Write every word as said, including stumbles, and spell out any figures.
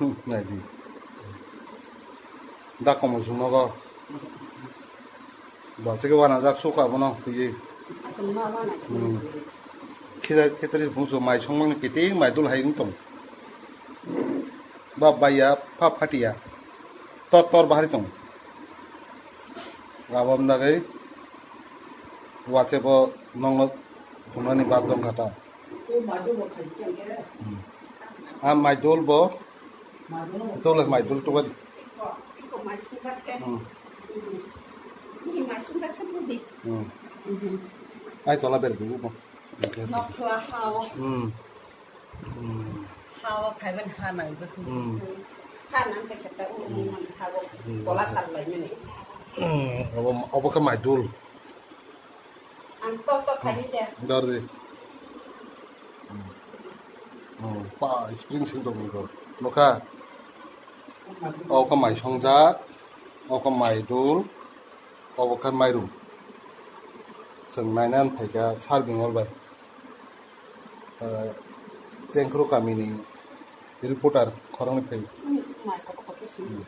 Hmm, naidi. Da komo sung nogo. Ba chike wana jak suka bono twi. Hmm. Khida khetri bungsu mai songmani kiting mai dul hai wng tong. Ba baiya pha phatiya. Tor tor bahari tong. Abam dagai wache bo nongno hunani bab dong kha ta. Hmm. A maidul bo. Tole maidul tuka di. Hmm. Hmm. Ai tola ber bu bo. Nokla hawa. Hmm. Hmm. Hawa khaiban ha nangjak. Hmm. Ha nang khe kheta u, hmm, ha bo. Hmm. Tola sar lai mani. Hmm. Obo, obo khe maidul. Ang tok tok khai de. Dar de. Hmm. Hmm. Pa spring sing dong ko. Nokha. Obo khe mai songjak. Obo khe maidul. Obo khe mairum. Chwng naina phaikha Sarbingol bai. Ah, Chengkhru kamini reporter khoroknwi phai. Hmm.